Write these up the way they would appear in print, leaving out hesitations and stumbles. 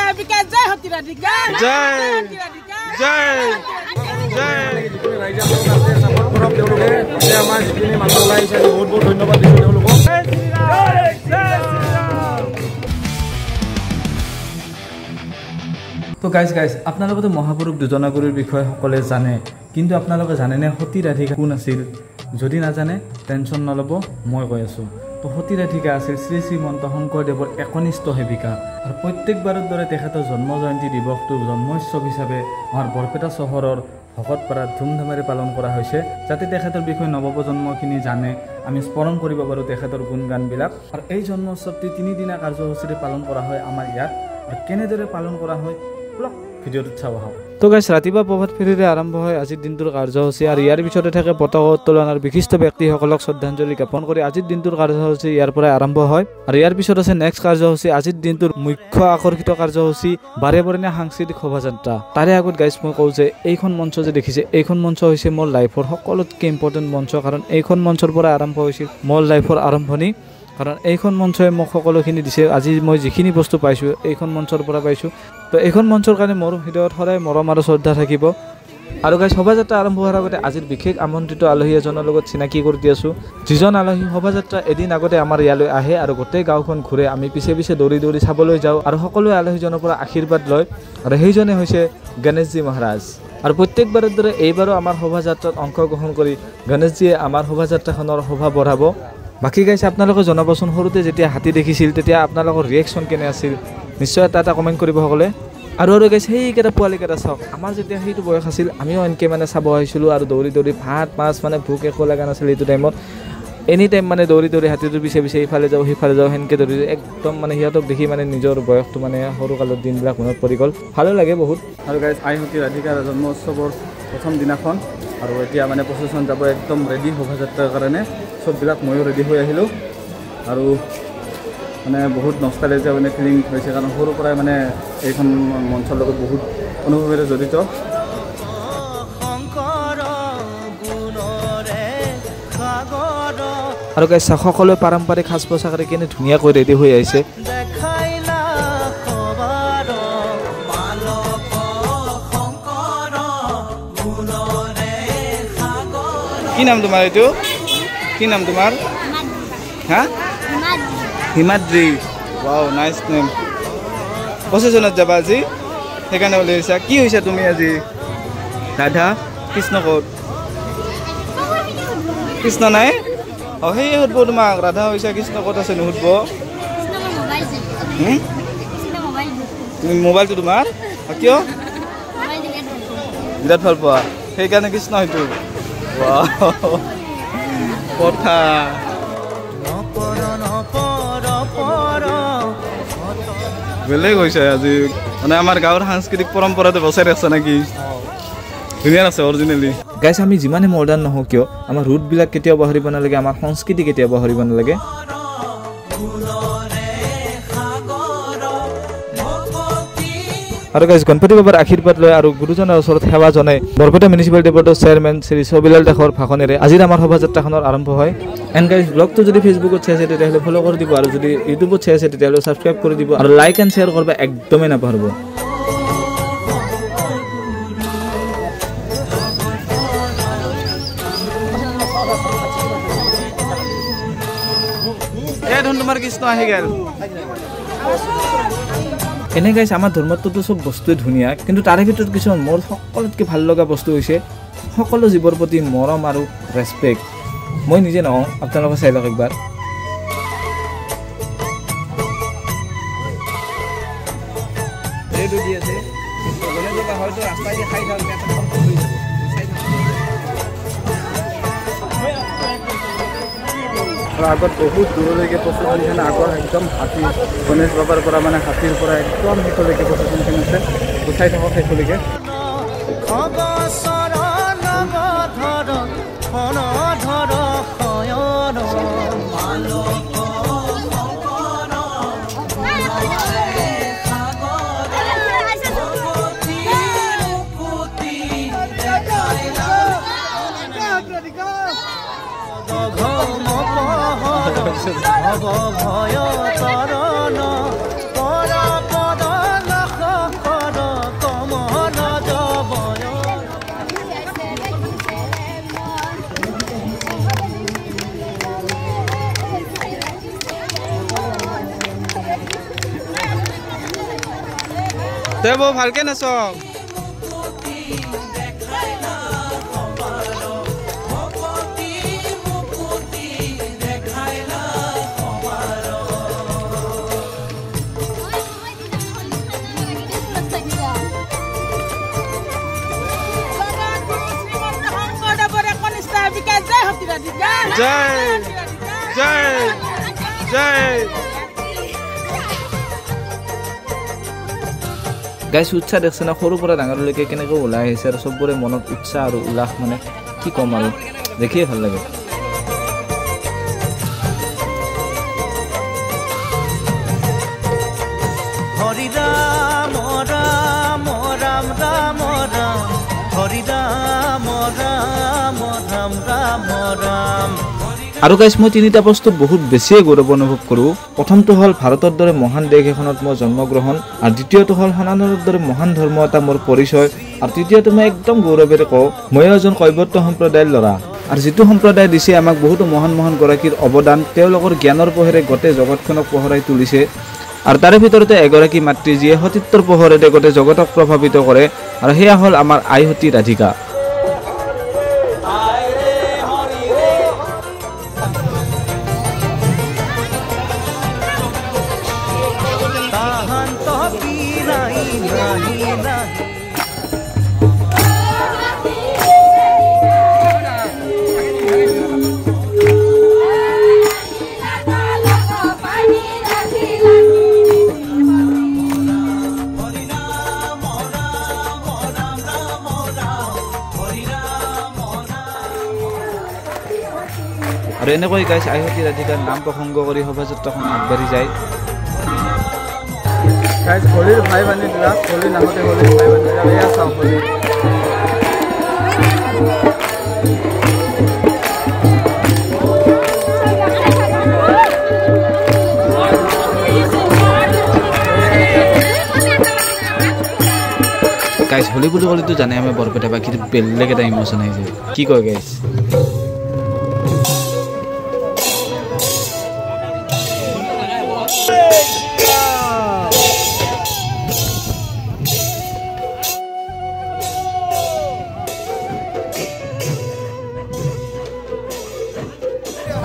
সেৱিকা, জয় সতী ৰাধিকা, জয় জয় জয়। যিখিনি ৰাইজে আছে ছাপোৰ্ট কৰক তেওঁলোকে, আমাৰ যিখিনি মানুহ ওলাই আহিছে বহুত বহুত ধন্যবাদ দিছোঁ তেওঁলোকক। তো গাইজ গাইজ আপোনালোকেতো মহাপুৰুষ দুজনা গুৰুৰ বিষয়ে সকলোৱে জানে, কিন্তু আপোনালোকে জানেনে সতী ৰাধিকা কোন আছিল? যদি নাজানে টেনশ্যন নল'ব, মই কৈ আছোঁ। তো সতী ৰাধিকা আছিল শ্ৰী শ্ৰীমন্ত শংকৰদেৱৰ একনিষ্ঠ সেৱিকা আৰু প্ৰত্যেকবাৰৰ দৰে তেখেতৰ জন্ম জয়ন্তী দিৱসটো জন্মোৎসৱ হিচাপে আমাৰ বৰপেটা চহৰৰ ভকতপাৰাত ধুমধামেৰে পালন কৰা হৈছে, যাতে তেখেতৰ বিষয়ে নৱপ্ৰজন্মখিনি জানে, আমি স্মৰণ কৰিব পাৰোঁ তেখেতৰ গুণ গানবিলাক। আৰু এই জন্মোৎসৱটি তিনিদিনীয়া কাৰ্যসূচীৰে পালন কৰা হয় আমাৰ ইয়াত, আৰু কেনেদৰে পালন কৰা হয় অলপ ভিডিঅ'টোত চাব আহক। তো গাইজ ৰাতিপুৱা প্ৰভাত ফেৰীৰে আৰম্ভ হয় আজিৰ দিনটোৰ কাৰ্যসূচী আৰু ইয়াৰ পিছতে থাকে পতাকা উত্তোলন আৰু বিশিষ্ট ব্যক্তিসকলক শ্ৰদ্ধাঞ্জলি জ্ঞাপন কৰি আজিৰ দিনটোৰ কাৰ্যসূচী ইয়াৰ পৰাই আৰম্ভ হয়। আৰু ইয়াৰ পিছত আছে নেক্সট কাৰ্যসূচী, আজিৰ দিনটোৰ মুখ্য আকৰ্ষিত কাৰ্যসূচী বাৰেবৰণীয়া সাংস্কৃতিক শোভাযাত্ৰা। তাৰে আগত গাইজ মই কওঁ যে এইখন মঞ্চ যে দেখিছে, এইখন মঞ্চ হৈছে মোৰ লাইফৰ সকলোতকৈ ইম্পৰ্টেণ্ট মঞ্চ, কাৰণ এইখন মঞ্চৰ পৰা আৰম্ভ হৈছিল মোৰ লাইফৰ আৰম্ভণি। কাৰণ এইখন মঞ্চই মোক সকলোখিনি দিছে, আজি মই যিখিনি বস্তু পাইছোঁ এইখন মঞ্চৰ পৰা পাইছোঁ। তো এইখন মঞ্চৰ কাৰণে মোৰ হৃদয়ত সদায় মৰম আৰু শ্ৰদ্ধা থাকিব। আৰু গাইজ শোভাযাত্ৰা আৰম্ভ হোৱাৰ আগতে আজিৰ বিশেষ আমন্ত্ৰিত আলহী এজনৰ লগত চিনাকি কৰি দি আছোঁ, যিজন আলহী শোভাযাত্ৰা এদিন আগতে আমাৰ ইয়ালৈ আহে আৰু গোটেই গাঁওখন ঘূৰে, আমি পিছে পিছে দৌৰি দৌৰি চাবলৈ যাওঁ আৰু সকলোৱে আলহীজনৰ পৰা আশীৰ্বাদ লয়, আৰু সেইজনে হৈছে গণেশজী মহাৰাজ। আৰু প্ৰত্যেকবাৰৰ দৰে এইবাৰো আমাৰ শোভাযাত্ৰাত অংশগ্ৰহণ কৰি গণেশজীয়ে আমাৰ শোভাযাত্ৰাখনৰ শোভা বঢ়াব। বাকী গাইজ আপোনালোকে জনাবচোন, সৰুতে যেতিয়া হাতী দেখিছিল তেতিয়া আপোনালোকৰ ৰিয়েকশ্যন কেনে আছিল, নিশ্চয় এটা এটা কমেণ্ট কৰিব সকলোৱে। আৰু আৰু গাইজ সেইকেইটা পোৱালিকেইটা চাওক, আমাৰ যেতিয়া সেইটো বয়স আছিল আমিও এনেকৈ মানে চাব আহিছিলোঁ আৰু দৌৰি দৌৰি ভাত মাছ মানে ভোক একো লগা নাছিল সেইটো টাইমত, এনি টাইম মানে দৌৰি দৌৰি হাতীটোৰ পিছে পিছে ইফালে যাওঁ সিফালে যাওঁ সেনেকৈ দৌৰি একদম মানে সিহঁতক দেখি মানে নিজৰ বয়সটো মানে সৰুকালৰ দিনবিলাক মনত পৰি গ'ল, ভালো লাগে বহুত। আৰু গাইজ আই সতী ৰাধিকাৰ জন্মোৎসৱৰ প্ৰথম দিনাখন আৰু এতিয়া মানে প্ৰচেছন যাব একদম ৰেডি শোভাযাত্ৰাৰ কাৰণে, চববিলাক ময়ো ৰেডি হৈ আহিলোঁ। আৰু মানে বহুত নষ্টালজিয়া মানে ফিলিং হৈছে, কাৰণ সৰুৰ পৰাই মানে এইখন মঞ্চৰ লগত বহুত অনুভৱেৰে জড়িত। আৰু গাইজ সকলোৱে পাৰম্পৰিক সাজ পোছাকেৰে কেনে ধুনীয়াকৈ ৰেডি হৈ আহিছে। কি নাম তোমাৰ এইটো? কি নাম তোমাৰ? হা, হিমাদ্ৰী। Wow, nice name. প্ৰচেছনত যাবা আজি, সেইকাৰণে ওলাই আহিছা। কি হৈছে তুমি আজি? ৰাধা কৃষ্ণ ক'ত? কৃষ্ণ নাই? অঁ, সেয়ে সুধব তোমাক, ৰাধা হৈছে কৃষ্ণ ক'ত আছে নুসুধব? তুমি মোবাইলটো তোমাৰ কিয় বিৰাট ভাল পোৱা, সেইকাৰণে কৃষ্ণ সেইটো। কথা বেলেগ হৈছে আজি, মানে আমাৰ গাঁৱৰ সাংস্কৃতিক পৰম্পৰাটো বচাই ৰাখছে নেকি, ধুনীয়া আছে অৰিজিনেলি। গাইজ আমি যিমানে মডাৰ্ণ নহওঁ কিয়, আমাৰ ৰুটবিলাক কেতিয়াও পাহৰিব নালাগে, আমাৰ সংস্কৃতি কেতিয়াও পাহৰিব নালাগে। আৰু গাইজ গণপতি বাবাৰ আশীৰ্বাদ লৈ আৰু গুৰুজনাৰ ওচৰত সেৱা জনাই বৰপেটা মিউনিচিপালিটি বৰ্ডৰ চেয়াৰমেন শ্ৰী ছবিলাল দাসৰ ভাষণেৰে আজিৰ আমাৰ শোভাযাত্ৰাখনৰ আৰম্ভ হয়। এণ্ড গাইজ ব্লগটো যদি ফেচবুকত চাই আছে তেতিয়াহ'লে ফ'ল' কৰি দিব, আৰু যদি ইউটিউবত চাই আছে তেতিয়াহ'লে ছাবস্ক্ৰাইব কৰি দিব, আৰু লাইক এণ্ড শ্বেয়াৰ কৰিব একদমেই নাপাহৰিব। এই ধন তোমাৰ কৃষ্ণ আহি গ'ল। এনে গাইজ আমাৰ ধৰ্মটোতো চব বস্তুৱে ধুনীয়া, কিন্তু তাৰে ভিতৰত কিছুমান মোৰ সকলোতকৈ ভাল লগা বস্তু হৈছে সকলো জীৱৰ প্ৰতি মৰম আৰু ৰেচপেক্ট। মই নিজে নহওঁ, আপোনালোকে চাই লওক একবাৰ। আৰু আগত বহুত দূৰলৈকে প্ৰচেছনখন, আগৰ একদম হাতী গণেশ বাবাৰ পৰা মানে হাতীৰ পৰা একদম শেষলৈকে প্ৰচেছনখন আছে, চাই থাকক শেষলৈকে। ভৱ ভয় তৰণ পৰ পদ। দেব ভালকে নাচক। জয় জয় জয়। গাইছ উৎসাহ দেখছে না, সৰুৰ পৰা ডাঙৰলৈকে কেনেকৈ ওলাই আহিছে আৰু চবৰে মনত উৎসাহ আৰু উল্লাস, মানে কি ক'ম আৰু, দেখিয়ে ভাল লাগে। হৰি ৰাম ৰাম ৰাম ৰাম ৰাম হৰি ৰাম ৰাম ৰাম ৰাম ৰাম। আৰু গাইছ মই তিনিটা বস্তুত বহুত বেছিয়ে গৌৰৱ অনুভৱ কৰোঁ। প্ৰথমটো হ'ল ভাৰতৰ দৰে মহান দেশ এখনত মই জন্মগ্ৰহণ, আৰু দ্বিতীয়টো হ'ল সনাতনৰ দৰে মহান ধৰ্ম এটা মোৰ পৰিচয়, আৰু তৃতীয়টো মই একদম গৌৰৱেৰে কওঁ ময়ো এজন কৈৱৰ্ত সম্প্ৰদায়ৰ ল'ৰা। আৰু যিটো সম্প্ৰদায় দিছে আমাক বহুতো মহান মহান গৰাকীৰ অৱদান, তেওঁলোকৰ জ্ঞানৰ পোহেৰে গোটেই জগতখনক পোহৰাই তুলিছে। আৰু তাৰে ভিতৰতে এগৰাকী মাতৃ যিয়ে সতীত্বৰ পোহৰেৰে গোটেই জগতক প্ৰভাৱিত কৰে, আৰু সেয়া হ'ল আমাৰ আই সতী ৰাধিকা। আৰু এনেকৈ গাইছ আই সতী ৰাধিকাৰ নাম প্ৰসংগ কৰি শোভাযাত্ৰাখন আগবাঢ়ি যায়। গাইছ হোলীৰ ভাই বান্ধি দিলা, হোলী নাহোঁতে হোলীৰ ভাই বান্ধি দিলা, এয়া চাওঁ হোলী। গাইছ হোলী বুলি ক'লেতো জানে আমি বৰপেটা বাকী বেলেগ এটা ইম'চন আহি যায়, কি কয় গাইছ?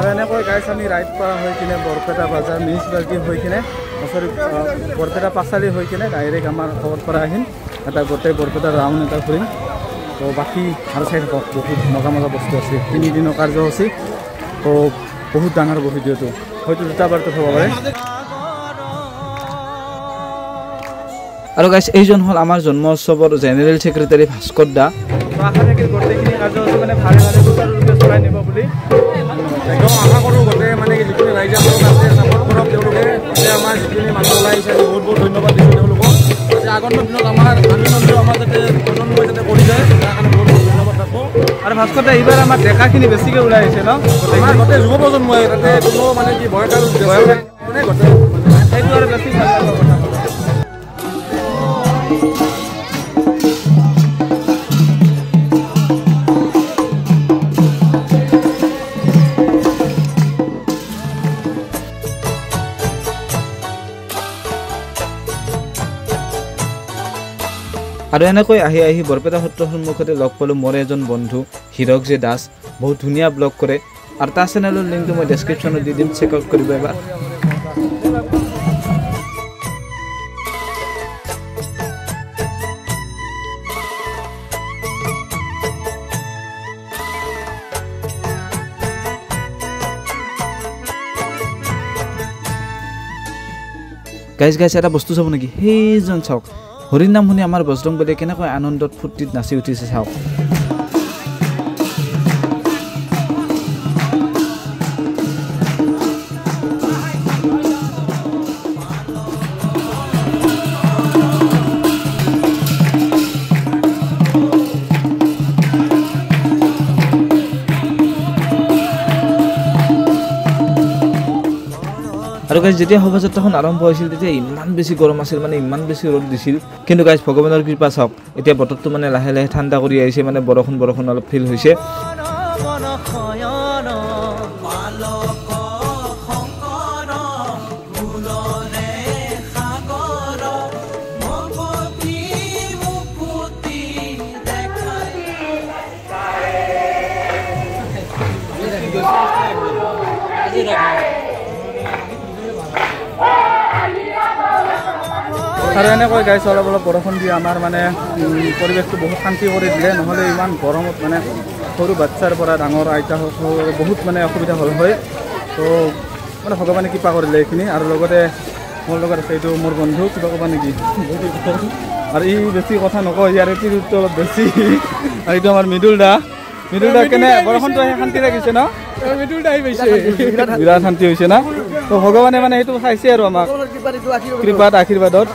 আৰু এনেকৈ গাইছ আমি ৰাইড পাৰ হৈ কিনে বৰপেটা বজাৰ মিউনিচিপালিটি হৈ কিনে চৰি বৰপেটা পাঁচালি হৈ কিনে ডাইৰেক্ট আমাৰ ঘৰৰ পৰা আহিম, এটা গোটেই বৰপেটা ৰাউণ্ড এটা ঘূৰিম। তো বাকী আৰু চাই থাকক, বহুত মজা মজা বস্তু আছে। তিনিদিনৰ কাৰ্যসূচী, তো বহুত ডাঙৰ হ'ব ভিডিঅ'টো, হয়তো দুটা বাৰটো হ'ব পাৰে। আৰু গাইছ এইজন হ'ল আমাৰ জন্ম উৎসৱৰ জেনেৰেল ছেক্ৰেটাৰী ভাস্কৰ দা। আশা থাকিল গোটেইখিনি কাৰ্যসূচী মানে ভালে ভালে সুচাৰুৰূপে চলাই নিব বুলি একদম আশা কৰোঁ। গোটেই মানে কি যিখিনি ৰাইজে আছে ছাপোৰ্ট কৰক তেওঁলোকে, গোটেই আমাৰ যিখিনি মানুহ ওলাই আহিছে বহুত বহুত ধন্যবাদ দিছোঁ তেওঁলোকক। যাতে আগন্তুক দিনত আমাৰ আন্দোলনটো আমাৰ যাতে প্ৰজন্মই যাতে কৰি যায় তাৰ কাৰণে বহুত বহুত ধন্যবাদ থাকোঁ। আৰু ভাস্কৰ দা এইবাৰ আমাৰ ডেকাখিনি বেছিকৈ ওলাই আহিছে ন, আমাৰ গোটেই যুৱ প্ৰজন্মই তাতে কোনো মানে কি বয়সকাল মানে গোটেই সেইটো আৰু বেছি ভাল লগা কথা। আৰু এনেকৈ আহি আহি বৰপেটা সত্ৰৰ সন্মুখতে লগ পালোঁ মোৰ এজন বন্ধু হীৰক জে দাস, বহুত ধুনীয়া ব্লগ কৰে আৰু তাৰ চেনেলৰ লিংকটো মই ডেছক্ৰিপশ্যনত দি দিম, চেক আউট কৰিব এবাৰ। গাইজ গাইজ এটা বস্তু চাব নেকি, সেইজন চাওক হৰিৰ নাম শুনি আমাৰ বজৰং বলীয়ে কেনেকৈ আনন্দত ফূৰ্তিত নাচি উঠিছে চাওক। আৰু গাইজ যেতিয়া শোভাযাত্ৰাখন আৰম্ভ হৈছিল তেতিয়া ইমান বেছি গৰম আছিল, মানে ইমান বেছি ৰ'দ দিছিল, কিন্তু গাইজ ভগৱানৰ কৃপা চাওক এতিয়া বতৰটো মানে লাহে লাহে ঠাণ্ডা কৰি আহিছে, মানে বৰষুণ বৰষুণ অলপ ফিল হৈছে। আৰু এনেকৈ গাইছ অলপ অলপ বৰষুণ দি আমাৰ মানে পৰিৱেশটো বহুত শান্তি কৰি দিলে। নহ'লে ইমান গৰমত মানে সৰু বাচ্ছাৰ পৰা ডাঙৰ আইতাসকল বহুত মানে অসুবিধা হ'ল হয়। তো মানে ভগৱানে কৃপা কৰিলে এইখিনি। আৰু লগতে মোৰ লগত আছে এইটো মোৰ বন্ধু, কিবা ক'বা নেকি? আৰু ই বেছি কথা নকয়, ইয়াৰ এটিটিউডটো অলপ বেছি। আৰু এইটো আমাৰ মৃদুল দা। মৃদুল দা, কেনে বৰষুণটো আহি শান্তি লাগিছে ন? বিৰাট শান্তি হৈছে না? তো ভগৱানে মানে সেইটো চাইছে আৰু আমাক কৃপাত, আশীৰ্বাদত।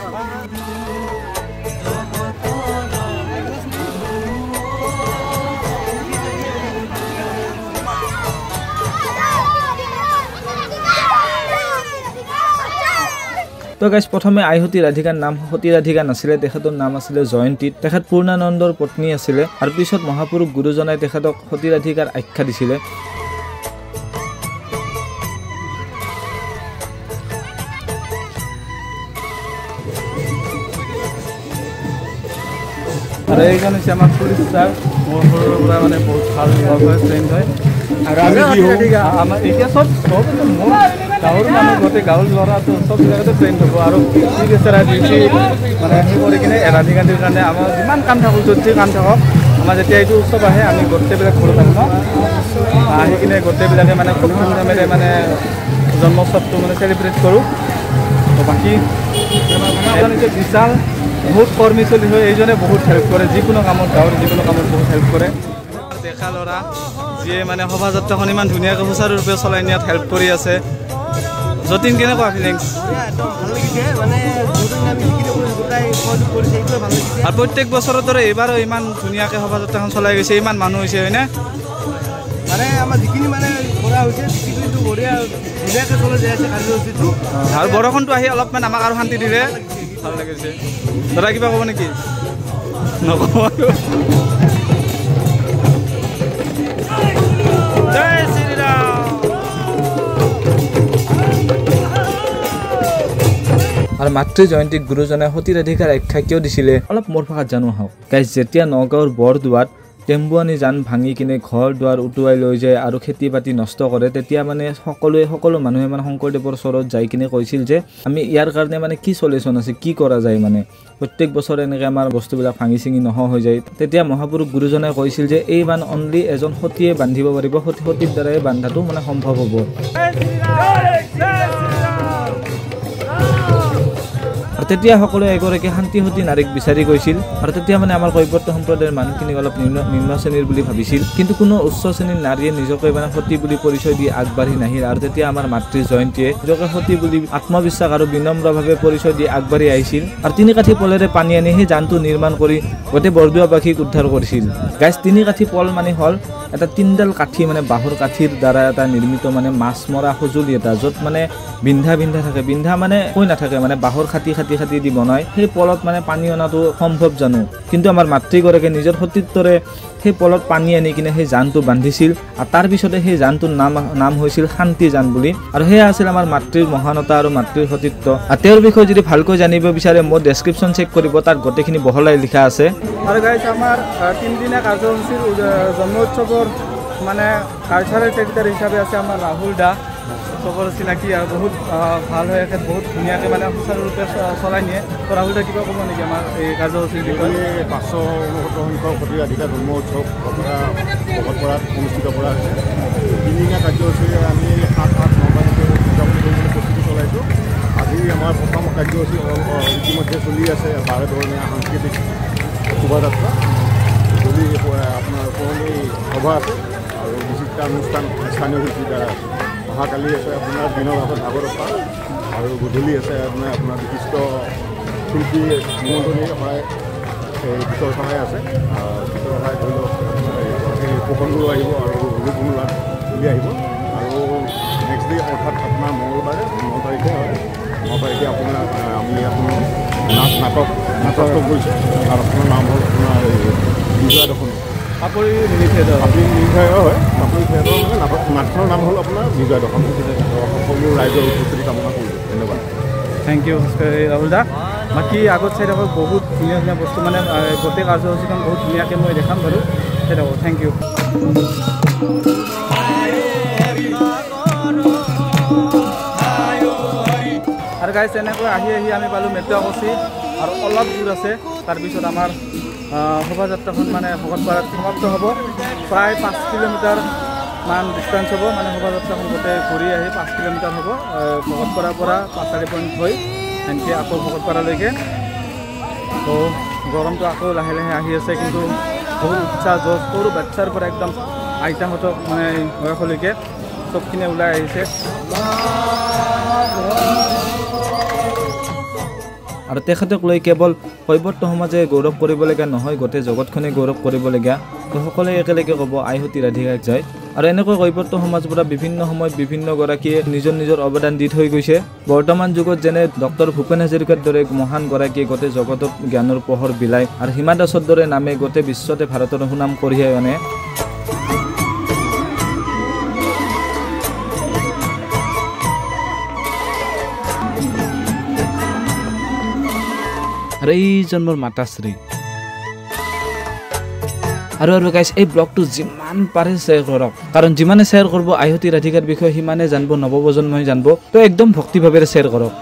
তো গাইজ, প্ৰথমে আই সতী ৰাধিকাৰ নাম সতী ৰাধিকা নাছিলে, তেখেতৰ নাম আছিলে জয়ন্তী। তেখেত পূৰ্ণানন্দৰ পত্নী আছিলে আৰু পিছত মহাপুৰুষ গুৰুজনাই তেখেতক সতী ৰাধিকাৰ আখ্যা দিছিলে। আৰু এইজন হৈছে আমাৰ পুলিচ ছাৰ, মোৰ সৰুৰ পৰা মানে বহুত ভাল লগ হয়, ফ্ৰেণ্ড হয়। আৰু আমি আমাৰ এতিয়া চব চব মোৰ গাঁৱৰ মানুহ, গোটেই গাঁৱৰ ল'ৰাটো চব বিলাকতে ফ্ৰেণ্ড হ'ব। আৰু ঠিক আছে, ৰাজনীতি মানে সেই কৰি কিনে ৰাধিকান্তিৰ কাৰণে আমাৰ যিমান কাম থাকক, য'ত যি কাম থাকক, আমাৰ যেতিয়া এইটো উৎসৱ আহে আমি গোটেইবিলাক ঘৰত আহোঁ ন, আহি কিনে গোটেইবিলাকে মানে খুব ধুমধামেৰে মানে জন্মোৎসৱটো মানে চেলিব্ৰেট কৰোঁ। তো বাকী এজন হৈছে বিশাল, বহুত কৰ্মী চলি হয়, এইজনে বহুত হেল্প কৰে যিকোনো কামত, গাঁৱৰ যিকোনো কামত বহুত হেল্প কৰে। ডেকা ল'ৰা যিয়ে মানে শোভাযাত্ৰাখন ইমান ধুনীয়াকৈ সুচাৰুৰূপে চলাই নিয়াত হেল্প কৰি আছে। যতীন, কেনেকুৱা ফিলিংছ? আৰু প্ৰত্যেক বছৰৰ দৰে এইবাৰো ইমান ধুনীয়াকৈ শোভাযাত্ৰাখন চলাই গৈছে, ইমান মানুহ হৈছে, হয়নে? মানে আমাৰ যিখিনি মানে কৰা হৈছে যিখিনিতো বঢ়িয়া ধুনীয়াকৈ চলাই যাই আছে কাৰ্যসূচীটো। আৰু বৰষুণটো আহি অলপমান আমাক আৰু শান্তি দিলে, ভাল লাগিছে। দাদা কিবা ক'ব নেকি? নক'ব আৰু। জয় শ্ৰীৰাম। আৰু মাতৃ জয়ন্তীক গুৰুজনাই সতী ৰাধিকাৰ আখ্যা কিয় দিছিলে অলপ মোৰ ভাষাত জানো আহক গাইজ। যেতিয়া নগাঁৱৰ বৰদোৱাত টেম্বুৱানী জান ভাঙি কিনে ঘৰ দুৱাৰ উটুৱাই লৈ যায় আৰু খেতি বাতি নষ্ট কৰে, তেতিয়া মানে সকলোৱে সকলো মানুহে মানে শংকৰদেৱৰ ওচৰত যাই কিনে কৈছিল যে আমি ইয়াৰ কাৰণে মানে কি চলিউশ্যন আছে, কি কৰা যায়, মানে প্ৰত্যেক বছৰে এনেকৈ আমাৰ বস্তুবিলাক ভাঙি চিঙি নোহোৱা হৈ যায়। তেতিয়া মহাপুৰুষ গুৰুজনাই কৈছিল যে এই বান অনলি এজন সতীয়ে বান্ধিব পাৰিব, সতীৰ দ্বাৰাই বান্ধাটো মানে সম্ভৱ হ'ব। আৰু তেতিয়া সকলোৱে এগৰাকী শান্তি সতী নাৰীক বিচাৰি গৈছিল। আৰু তেতিয়া মানে আমাৰ কৈৱৰ্ত সম্প্ৰদায়ৰ মানুহখিনিক অলপ নিম্ন শ্ৰেণীৰ বুলি ভাবিছিল, কিন্তু কোনো উচ্চ শ্ৰেণীৰ নাৰীয়ে নিজকে মানে সতী বুলি পৰিচয় দি আগবাঢ়ি নাহিল। আৰু তেতিয়া আমাৰ মাতৃ জয়ন্তীয়ে নিজকে সতী বুলি আত্মবিশ্বাস আৰু বিনম্ৰভাৱে পৰিচয় দি আগবাঢ়ি আহিছিল আৰু তিনি কাঠি পলেৰে পানী আনি সেই জানটো নিৰ্মাণ কৰি গোটেই বৰদোৱাবাসীক উদ্ধাৰ কৰিছিল। গাইজ, তিনি কাঠি পল মানে হ'ল এটা তিনিডাল কাঠি, মানে বাঁহৰ কাঠিৰ দ্বাৰা এটা নিৰ্মিত মানে মাছ মৰা সঁজুলি এটা, য'ত মানে বিন্ধা বিন্ধা থাকে, বিন্ধা মানে কৈ নাথাকে, মানে বাঁহৰ খাটি খাটি খাটি দি বনায়। সেই পলত মানে পানী অনাটো সম্ভৱ জানো? কিন্তু আমাৰ মাতৃগৰাকীয়ে নিজৰ সতীত্বৰে সেই পলত পানী আনি কিনে সেই জানটো বান্ধিছিল আৰু তাৰপিছতে সেই জানটোৰ নাম হৈছিল শান্তি জান বুলি। আৰু সেয়া আছিল আমাৰ মাতৃৰ মহানতা আৰু মাতৃৰ সতীত্ব। আৰু তেওঁৰ বিষয়ে যদি ভালকৈ জানিব বিচাৰে মোৰ ডেছক্ৰিপশ্যন চেক কৰিব, তাত গোটেইখিনি বহলাই লিখা আছে। আৰু গাইজ, আমাৰ তিনিদিনীয়া কাৰ্যসূচীৰ জন্মোৎসৱৰ মানে কালচাৰেল ছেক্ৰেটাৰী হিচাপে আছে আমাৰ ৰাহুল দা, চবৰ চিনাকি আৰু বহুত ভাল হৈ আছে, বহুত ধুনীয়াকৈ মানে সুচাৰুৰূপে চলাই নিয়ে। তো ৰাহুল দা, কিবা ক'ব নেকি আমাৰ এই কাৰ্যসূচীৰ বিষয়ে? 569 সংখ্যক সতী ৰাধিকা জন্ম উৎসৱ ভকতপাৰাত অনুষ্ঠিত কৰা হৈছে। তিনিদিনীয়া কাৰ্যসূচীৰে আমি 7, 8, 9 তাৰিখে উদযাপন কৰিবলৈ প্ৰস্তুতি চলাইছোঁ। আজি আমাৰ প্ৰথম কাৰ্যসূচী ইতিমধ্যে চলি আছে, বাৰেবৰণীয়া সাংস্কৃতিক শোভাযাত্ৰা। গধূলি আপোনাৰ পুৰণি সভা আছে আৰু বিচিত্ৰা অনুষ্ঠান স্থানীয় শিল্পীৰ দ্বাৰা আছে। অহাকালি আছে আপোনাৰ দিনৰ ভাগত ভাগৱত পাঠ আৰু গধূলি আছে আপোনাৰ বিশিষ্ট শিল্পী নিমন্ত্ৰণী শৰাই, এই গীতৰ শৰাই আছে। গীতৰ শৰাই ধৰি লওক আপোনাৰ এই পোষণ গুৰু আহিব আৰু ৰূপগুৰু বুলি আহিব। আৰু নেক্সট ডে অৰ্থাৎ আপোনাৰ মঙলবাৰে 9 তাৰিখে হয়, 9 তাৰিখে আপোনাৰ আমি আপোনাৰ নাটক নাটক কৰিছোঁ। নাটকখনৰ নাম হ'ল আপোনাৰ বিজয়া দশমী। পাপৰি মিনি থিয়েটাৰ, পাপৰি মিনি থিয়েটাৰ হয়। পাপৰি থিয়েটাৰ মানে নাটখনৰ নাম হ'ল আপোনাৰ বিজয়া দশমী। সকলো ৰাইজৰ উপস্থিতি কামনা কৰিছোঁ, ধন্যবাদ। Thank U Rahul দা। বাকী আগত চাই থাকক, বহুত ধুনীয়া ধুনীয়া বস্তু মানে গোটেই কাৰ্যসূচীখন বহুত ধুনীয়াকৈ মই দেখাম বাৰু, চাই থাকক। Thank U. আৰু গাইজ, এনেকৈ আহি আহি আমি পালোঁ মেটুৱাকুচি। আৰু অলপ দূৰ আছে, তাৰপিছত আমাৰ শোভাযাত্ৰাখন মানে ভকতপাৰাত সমাপ্ত হ'ব। প্ৰায় 5 কিলোমিটাৰ মান ডিষ্টেঞ্চ হ'ব, মানে শোভাযাত্ৰাখন গোটেই ঘূৰি আহি 5 কিলোমিটাৰ হ'ব ভকতপাৰাৰ পৰা পাঁচালী পইণ্ট হৈ সেনেকৈ আকৌ ভকতপাৰালৈকে। তো গৰমটো আকৌ লাহে লাহে আহি আছে, কিন্তু বহুত উৎসাহ জোচ, সৰু বাচ্ছাৰ পৰা একদম আইতাহঁতক মানে বয়সলৈকে চবখিনি ওলাই আহিছে। আৰু তেখেতক লৈ কেৱল কৈৱৰ্ত সমাজে গৌৰৱ কৰিবলগীয়া নহয়, গোটেই জগতখনে গৌৰৱ কৰিবলগীয়া। তো সকলোৱে একেলগে ক'ব আই সতী ৰাধিকাক জয়। আৰু এনেকৈ কৈৱৰ্ত সমাজৰ পৰা বিভিন্ন সময়ত বিভিন্ন গৰাকীয়ে নিজৰ নিজৰ অৱদান দি থৈ গৈছে। বৰ্তমান যুগত যেনে ডক্টৰ ভূপেন হাজৰিকাৰ দৰে মহান গৰাকীয়ে গোটেই জগতত জ্ঞানৰ পোহৰ বিলায় আৰু হিমা দাসৰ দৰে নামে গোটেই বিশ্বতে ভাৰতৰ সুনাম কঢ়িয়াই আনে। আৰু এইজন মোৰ মাতাশ্ৰী। আৰু আৰু গাইছ, এই ব্লগটো যিমান পাৰে শ্বেয়াৰ কৰক, কাৰণ যিমানে শ্বেয়াৰ কৰিব আই সতী ৰাধিকাৰ বিষয়ে সিমানে জানিব, নৱপ্ৰজন্মই জানিব। তো একদম ভক্তিভাৱেৰে শ্বেয়াৰ কৰক।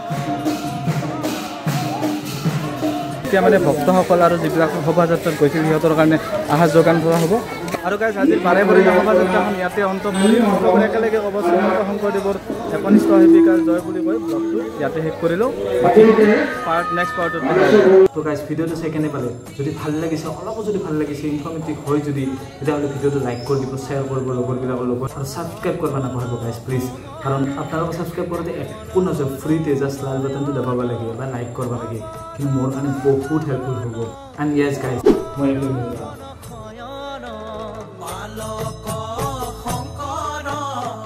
এতিয়া মানে ভক্তসকল আৰু যিবিলাক শোভাযাত্ৰাত গৈছিল সিহঁতৰ কাৰণে আহাৰ যোগান ধৰা হ'ব। আৰু গাইছ, আজি বাৰে বাৰে শোভাযাত্ৰাখন ইয়াতে অন্ত পৰিল। সকলোৱে একেলগে ক'ব শ্ৰীমন্ত শংকৰদেৱৰ একনিষ্ঠ সেৱিকাৰ জয় বুলি কৈ ব্লগটো ইয়াতে শেষ কৰিলোঁ। বাকী পাৰ্ট নেক্সট পাৰ্টত। তো গাইছ, ভিডিঅ'টো চাই কেনে পালে? যদি ভাল লাগিছে, অলপো যদি ভাল লাগিছে, ইনফৰ্মেটিভ হয় যদি, তেতিয়াহ'লে ভিডিঅ'টো লাইক কৰি দিব, শ্বেয়াৰ কৰিব লগৰবিলাকৰ লগত, আৰু ছাবস্ক্ৰাইব কৰিব নাপাহৰিব গাইছ প্লিজ। কাৰণ আপোনালোকে ছাবস্ক্ৰাইব কৰোঁতে একো নাযায়, ফ্ৰীতে জাষ্ট লাল বাটনটো দবাব লাগে বা লাইক কৰিব লাগে, কিন্তু মোৰ কাৰণে বহুত হেল্পফুল হ'ব। এণ্ড য়েছ গাইছ, মই